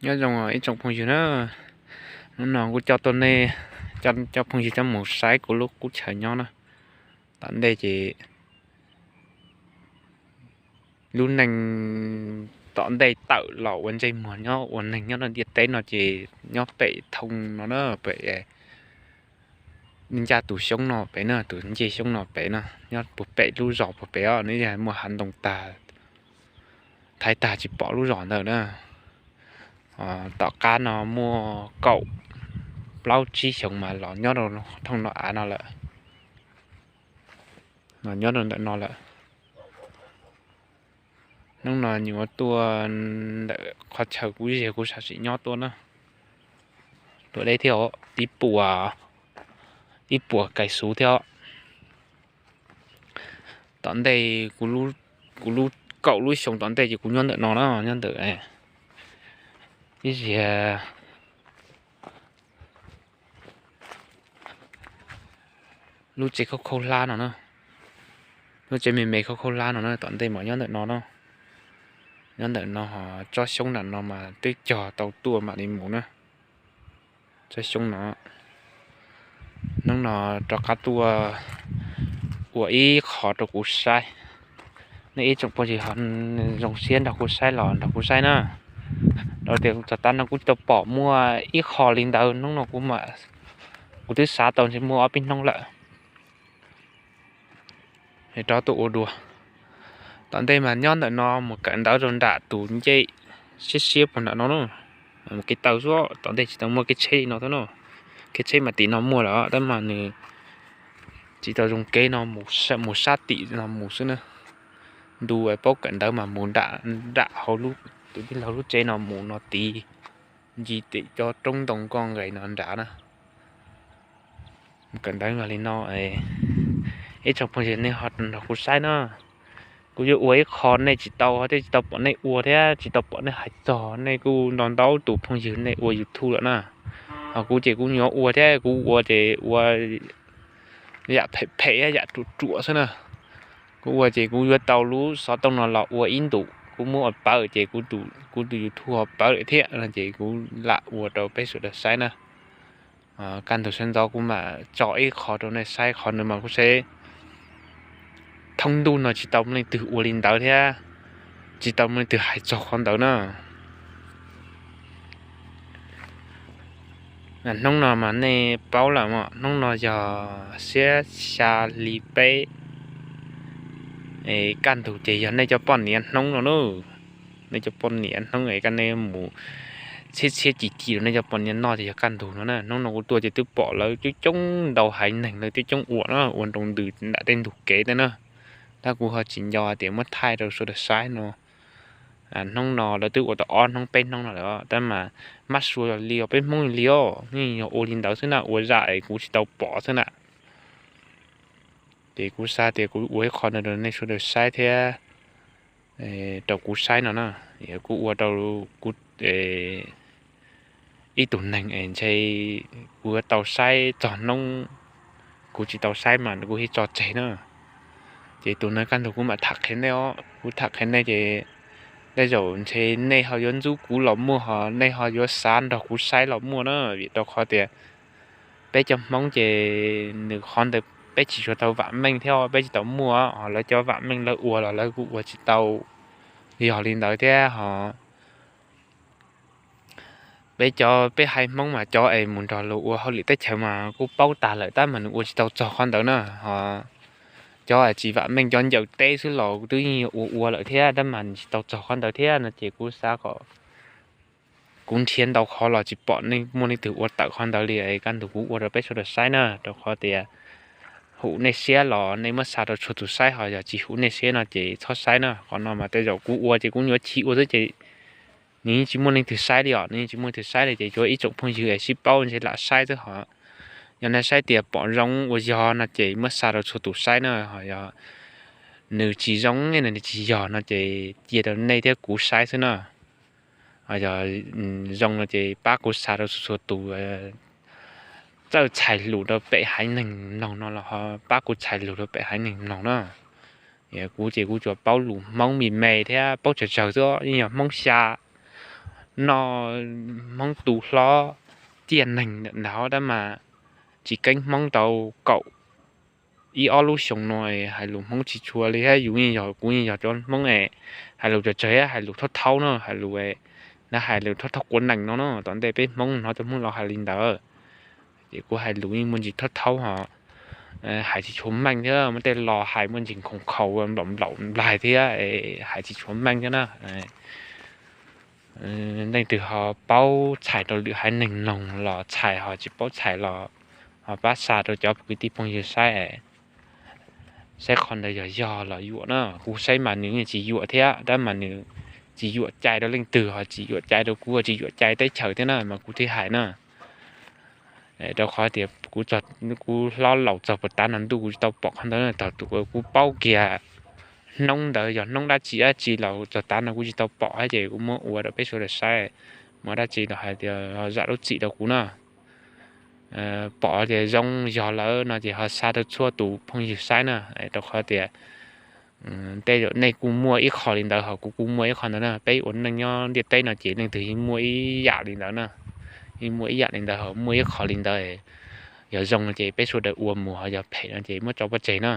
Nyob zoo ib tsoom phooj ywg na, hnub no kuv coj tuaj nej, coj phooj ywg coj mus saib kuv lub qub chaw nyob na. Tom ntej ces lub neej tom ntej tawm los ua ntsej muag nyob ua neeg nyob rau ntiaj teb no ces nyob pem thoob no na, pem ncaj tus xyoob no pem na, tus ncej xyoob no pem na, nyob puag pem lub zos puag pem os, nws muaj hav ntoo tag, thaiv tag tsis pom lub zos ntawd na. Tom qab no muaj kaum plaub tsib xyoos mas los nyob rau thoob no av no lawm, los nyob rau ntawm no lawm. Hnub no nyuam qhuav tuaj ntawm qhov chaw kuv ziag kuv sam sim nyob tuaj na, tuaj deb thiab, tib puas, ib puas kais xuv thiab. Tom ntej kuv lub kaum lub xyoo tom ntej ces kuv nyob ntawm no na, nyob ntawm ib ziag lub tsev khaub khaub hlab no na, lub tsev me me khaub khaub hlab no na, tom ntej mas nyob ntawm no na. Nyob ntawm no ho tsob xyoob nram no mas twb cog tau tuaj mam li mus na, tsob xyoob no. Hnub no rov qab tuaj ua ib qho rau kuv saib, nej ib tsoom phooj ywg ho zoo siab nrog kuv saib los nrog kuv saib na. Rau tias txog tav no kuv tsis tau pom muaj ib qho li ntawd, hnub no kuv mam, kuv twb xav tau ntshe muaj ob peb hnub lawm. Rov tuaj ua dua. Tom ntej mas nyob ntawm no mus kawm ntawv rau nram tus ncej siab siab puag nram no na, mus kev taw xwb, tom ntej tsis tau muaj kev tsheb li no thiab na. Kev tsheb mas tim no muaj lawm tab mas nws tsis tau zoo kev no, mus sab tim no mus xwb na. Ntu paub kawm ntawv mas mus nram hauv tus tij laug lub tsev no mus no tid, ncig tim cov roob ntoo nkoj nqes no nrad na. Kawm ntawv mas li no, ib tsoom phooj ywg nej ho nrog kuv saib na. Kuv yuav ua ib qho nej tsis tau, thiab tsis tau pom nej ua thiab tsis tau pom nej hais txog, nej kuj nto ntau tus phooj ywg nej ua YouTube lawm na. Ho kuv ces kuv nyuam ua thiab kuv ua ces ua yam phem phem yam ruam ruam xwb na. Kuv ua ces kuv yuav tau lub xov tooj no los ua ib ntus, kuv muab ua pawv ces kuv tus YouTube ho pawv lawm thiab no ces kuv lam ua rau peb sawv daws saib na. Kaj ntug sawv ntxov kuv mam tso ib qho rau nej saib, qhov ntawd mas kuv saib thoob ntuj no tsis tau muaj leej twg ua li ntawd thiab tsis tau muaj leej twg hais txog qhov ntawd na. Hnub no mas nej paub lawm, hnub no yog xiab xya hli peb, kaj ntug ces yog nej cov poj niam hnub no na. Nej cov poj niam hnub es kaj nej mus txhiab txhiab ci ci rau nej cov poj niam noj ces yog kaj ntug no na. Hnub no kuv tuaj ces twb pom lawv coob coob ntau haiv neeg lawv twb coob ua na, ua nroo ntws nram tej ntug kev tej na. Tab kuv ho tsis nco tias muab thaij rau sawv daws saib no. Hnub no lawv twb ua tau ob hnub peb hnub no lawm tab mas mab sua li os, peb Hmoob li os, yeej yog ua li ntawd xwb na, ua zaj es kuv tsis tau pom xwb na. Ces kuv xav tias kuv ua ib qho no rau nej sawv daws saib thiab rau kuv saib no na. Kuv ua rau kuv ib tug neeg es ntshe kuv yuav tau saib txog hnub kuv tsis tau saib mas kuv thiaj tso tseg na. Ces tus no kaj ntug kuv mam tham qhia nej os, kuv tham qhia nej ces tej zaum ntshe nej ho yuav ntxub kuv los muaj, ho nej ho yuav xav nrog kuv saib los muaj na, vim rau qhov tias peb cov Hmoob ces nws qhov ntawd peb tsis tshua tau vam meej thiab, peb tsis tau muaj, ho lawv cov vam meej lawv ua los lawv kuj ua tsis tau yog li ntawd thiab ho. Peb cov peb haiv Hmoob mas cov es mus nrog luag ua hauj lwm teb chaws mas kuj paub tas lawm tab mas nws ua tsis tau txog qhov ntawd na ho. Cov tsis vam meej cov ncaws teb xwb los twb yeej ua ua lawm thiab tab mas nws tsis tau txog qhov ntawd thiab no ces kuv xav kom kuv nrhiav ntau qhov los tsis pom nej muaj leej twg ua tawm qhov ntawd li, kaj ntug kuv ua rau peb sawv daws saib na, rau qhov tias hum nej siab los nej muab xa rau txhua tus saib, ho yog tsis hum nej siab no ces txhob saib na. Qhov no mas tej zaum kuv ua ces kuv nyuam chim ua xwb ces nws yeej tsis muaj leej twg saib li os, nws yeej tsis muaj leej twg saib li ces tsuas ib tsoom phooj ywg es sib paub ntshe lam saib xwb ho. Yog nej saib tias pom zoo ua yog no ces muab xa rau txhua tus saib na, ho yog nws tsis zoo nws tsis yog no ces cia rau nej thiab kuv saib xwb na. Yog zoo no ces pab kuv xa rau txhua txhua tus, txawj txhais lus rau pem haiv neeg mloog no los ho pab kuv txhais lus rau pem haiv neeg mloog na. Kuv ces kuv tsuas paub lus Hmoob me me thiab paub tsawg tsawg xwb, yeej yog Hmoob xya, no Hmoob tu hlob ciaj neeg ntawd tab mas tsis keeb Hmoob tau kaum ib ob lub xyoo no hais lus Hmoob tsis tshua li thiab. Yus yeej yog, kuv yeej yog cov Hmoob es hais lus tsawg tsawg thiab hais lus thaub thaub no, hais lus, hais lus thaub thaub quav nees no no. Tom ntej peb Hmoob hnov cov Hmoob laus hais li ntawd, ces kuv hais lus yeej muaj ntsis thaub thaub ho hais tsis tshua meej thiab, muaj tej lo hais muaj ntsis khoom khaus nplaum nplaum nplaig thiab, hais tsis tshua meej thiab na. Leej twg ho paub txhais rau lwm haiv neeg mloog los txhais, ho tsis paub txhais los ho pab xa rau cov kwv tij phooj ywg saib, saib qhov ntawd yog yog los yuam na. Kuv saib mas nws yeej tsis yuam thiab, tab mas nws tsis yuam cai rau leej twg, ho tsis yuam cai rau kuv, tsis yuam cai teb chaws thiab na mas kuv thiaj hais na. Rau qhov tias kuv hlob laus txog puag tav no ntuj kuv tsis tau pom qhov ntawd, thaum kuv paub kiag hnub ntawd yog hnub dab tsi dab tsi los txog tav no kuv tsis tau pom thiab, ces kuv muab ua rau peb sawv daws saib, muaj dab tsi los hais tias zam lub txim rau kuv na. Pom tias zoo yog lawm no ces ho xa rau txhua tus phooj ywg saib na, rau qhov tias tej zaum nej kuj muaj ib qho li ntawd ho kuv kuj muaj ib qho ntawd na. Peb ua neej nyob ntiaj teb no ces leej twg yeej muaj ib yam li ntawd na, yeej muaj ib yam li ntawd ho muaj ib qho li ntawd. Yog zoo ces peb sawv daws ua mus, ho yog phem no ces muab tso pov tseg na.